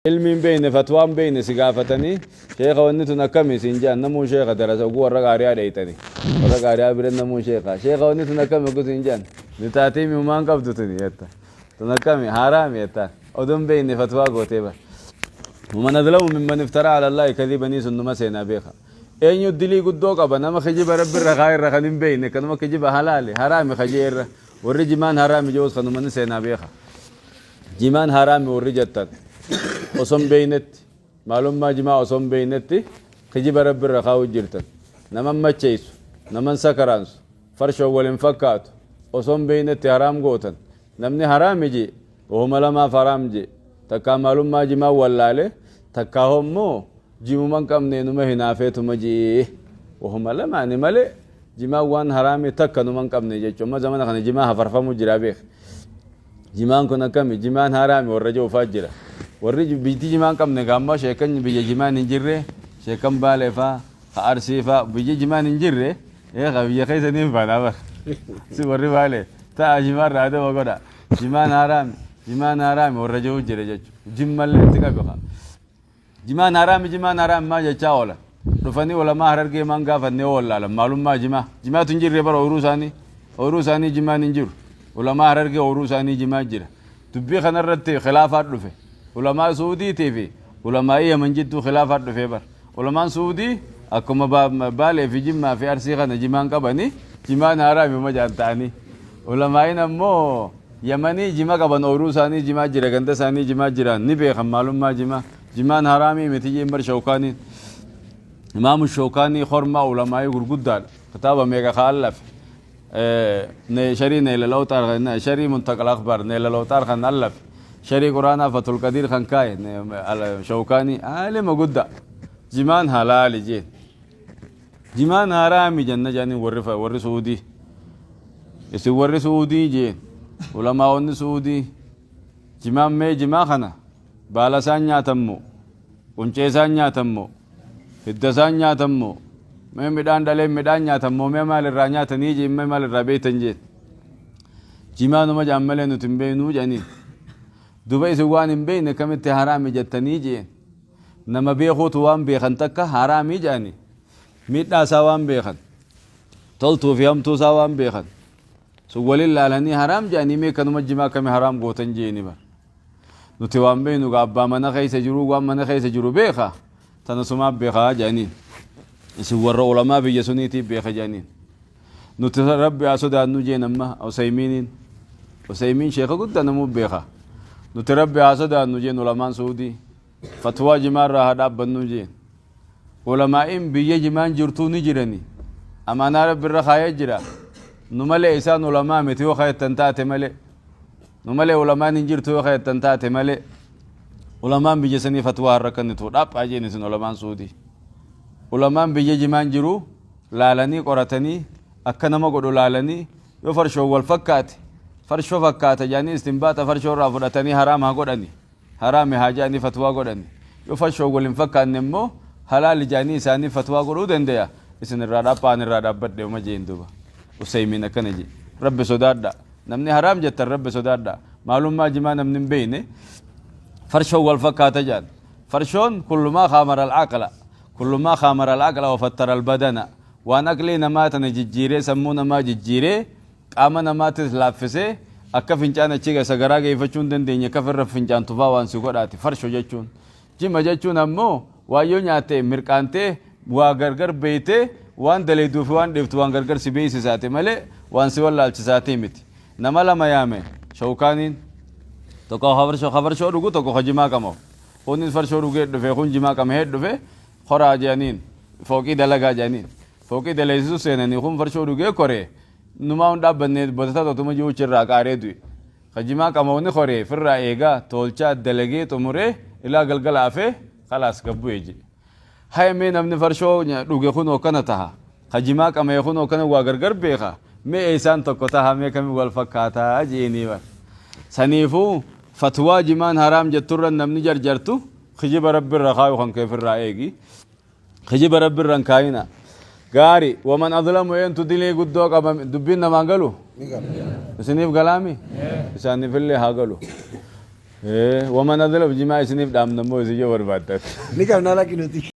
Ilmi hin beeyne, fatwaa hin beeyne si gaafatanii, sheekha wanni tun akkami siin je'an. Namuu sheekha darasa oguu warra qaari'aa dheeyxani, warra qaari'aa bira namuu sheekha. Sheekha, wanni tun akkami oguu siin je'an, ni taatii mi humaan qabdu tuni jetta. Tun akkami, haaraami jettaan, odoo hin beeyne fatwaa gootee bar. Waman adlamu mimman iftaraa ala Allaahi kadhibanii sun numa seenaa beeka. Eenyu dilii guddoo qaba nama kijiba Rabbi irra kaa'e irra kan hin beeyne, kanuma kijiba halaali haraami ka je'e irra? Warri jimaan haraami je'us kanuma ni seenaa beeka. Jimaan haraami warri jettan osoo hin beeynetti, maalummaa jimaa osoo hin beeynetti kijiba Rabbi irra kaa'u jirtan. Naman macheeysu, naman sakaraansu, farshoon wal hin fakkaatu, osoo hin beeynetti haraam gootan. Namni haraami je'e wahuma lamaaf haraam je'e: takkaa maalummaa jimaa wallaale, takkaa immoo jimuma hin qabne numa hinaafeetuma je'e. Wahuma lamaani malee jimaan waan haraamii takka numa hin qabne jechuudha. Amma zamana kana jimaa hafarfamu jira beek. Jimaan kun akkami, jimaan haraami warra jiru fa'aa jira. Warri biyyi jimaa hin qabne gaamma sheekan biyya jimaan hin jirre, sheekan Baalee fa'aa, ka Arsii fa'aa, biyya jimaan hin jirre ka biyya keessa ni hin faana bar. Si warri Baalee ta'a jimaan irraa adaba godha. Jimaan haraami, jimaan haraami warra jiru jira jechuudha. Jimmallee itti qabi kaa. Jimaan haraami, jimaan haraami maa jechaa oolan. Dhufanii ulamaa Harargee maan gaafannee yoo wallaalan maalummaa jimaa. Jimaatu hin jirre bara ooyiruu isaanii. Ooyiruu isaanii jimaan hin jiru. Ulamaa Harargee ooyiruu isaanii jimaa jira. Dubbii kanarratti khilaafaa dhufe. Ulamaa Suudiitii fi ulamaa'ii Yaman jidduu khilaafaa dhufee bara. Ulamaan Suudii akkuma Baalee fi Jimmaa fi Arsii kana jimaan qabanii, jimaan haraami uma jaan ta'anii. Ulamaa'iin ammoo Yamanii jima qaban, ooyruu isaanii jimaa jira, ganda isaanii jimaa jira, ni beekan maalummaa jimaa. Jimaan haraamii miti jeen bar. Shawkaaniin, Imaamu Shawkaanii, hormaa ulamaa'ii gurguddaadha. Kitaaba meeqa ka allafe, sharii Neylal Awxaar, sharii Muntaqal Akhbaar, Neylal Awxaar kan allafe, sharii Quraanaa Fatul Qadiir kan kaaye Shawkaanii aalima guddaa. Jimaan halaali jeen. Jimaan haraami janna jedhanii warri Suudii. Isin warri Suudii jeen, ulamaa'onni Suudii, jimaan mee jimaa kana baala isaan nyaatammoo, quncee isaan nyaatammoo, hidda isaan nyaatammoo, mee midhaan dhalee midhaan nyaatammoo, mee maal irraa nyaatanii jeen, mee maal irraa beektan jeen. Jimaanuma jedhan malee nuti hin beeknuu jedhanii. Duba isin waan hin beekne kamitti haraami jettanii jeen. Nama beekuutu waan beekan takka haraamii jedhani. Miidhaa isaa waan beekan, toltuu fi hamtuu isaa waan beekan sun waliin laalanii haraam jedhanii, mee kanuma jimaa akkami haraam gootan jeeni bar. Nuti waan beeknu gaa, abbaa mana keessa jiru waan mana keessa jiru beeka, tana sumaa beekaa jedhaniin. Isin warra ulamaa biyya suniitiif beeka jedhaniin. Nuti Rabbi haa sodaannu jeen. Amma Usaymiiniin, Usaymiin sheeka guddaa namuu beeka. Nuti Rabbi haa sodaannu jeen. Ulamaan Suudii fatwaa jimaarraa haa dhaabbannu jeen. Ulamaa'iin biyya jimaan jirtuu ni jirani, amaanaa Rabbi irra kaayee jira. Nu malee isaan ulamaa miti yoo kayattan taate malee, nu malee ulamaan hin jirtu yoo kayattan taate malee, ulamaan biyya sanii fatwaa har'a kennitu dhaphaa jeen. Isin ulamaan Suudii, ulamaan biyya jimaan jiru laalanii qoratanii akka nama godhu laalanii, yoo farshoon wal fakkaate, farshoo fakkaata jedhanii istinbaaxa farshoo irraa fudhatanii haraam haa godhani, haraami haa jedhanii fatwaa godhani. Yoo farshoon wal hin fakkaanne immoo halaali jedhanii isaanii fatwaa godhuu dandeya. Isin irraa dhaphaan irraa dhaabbadhe uma jeen. Duba Usaymiin akkana jee: Rabbi sodaadha, namni haraam jettan Rabbi sodaadha. Maalummaa jimaa namni hin beeyne farshoon wal fakkaata jedhan. Farshoon kullumaa khaamara al-aqla, kullumaa khaamara al-aqla wa fattara al-badana, waan aqlii namaa tana jijjiiree, sammuu namaa jijjiiree, qaama namaatis laaffisee, akka fincaan achi sagaraa geeffachuu hin dandeenye, akka firra fincaan tufaa waan si godhaati farsho jechuun. Jima jechuun ammoo waan yoo nyaatte mirqaantee waa gargar beeytee, waan daleeyduu fi waan dhiiftu waan gargar si beeysisaati malee waan si wallaalchisaatii miti. Nama lama yaame Shawkaaniin: tokko ka farshoo dhugu, tokko ka jimaa qamahu. Kunis farshoo dhugee dhufe, kun jimaa qamahee dhufe. Koraa jedhaniin, fooqii dalagaa jedhaniin. Fooqii daleessisu seenanii, kun farshoo dhugee koree numaa hin dhaabbanne, botata totuma jiruchi irraa qaaree du'e. Ka jimaa qama'u koree firraa eegaa toolchaa dalagee xumuree ilaa galgala afee khalaas gabbu'e jedhe. Haya, mee namni farshoo dhuge kun akkana taha, ka jimaa qama'e kun akkana waa gargar beeka, mee isaan tokko taha, mee kami wal fakkaataa je'eenii bar. Saniifuu fatwaa jimaan haraam jetturra namni jarjartu kijiba Rabbi irra kaayu kan keefirraa eegi. Kijiba Rabbi irra hin kaayina. Gaari, waman adlamu, eentu dilii guddoo qaba? Dubbiin namaan galu, isiniif galaami, isaaniifillee haa galu. Waman adlaf jimaa isiniif dhaamna immoo isin yoo barbaaddan. Ni qabna lakki nuti.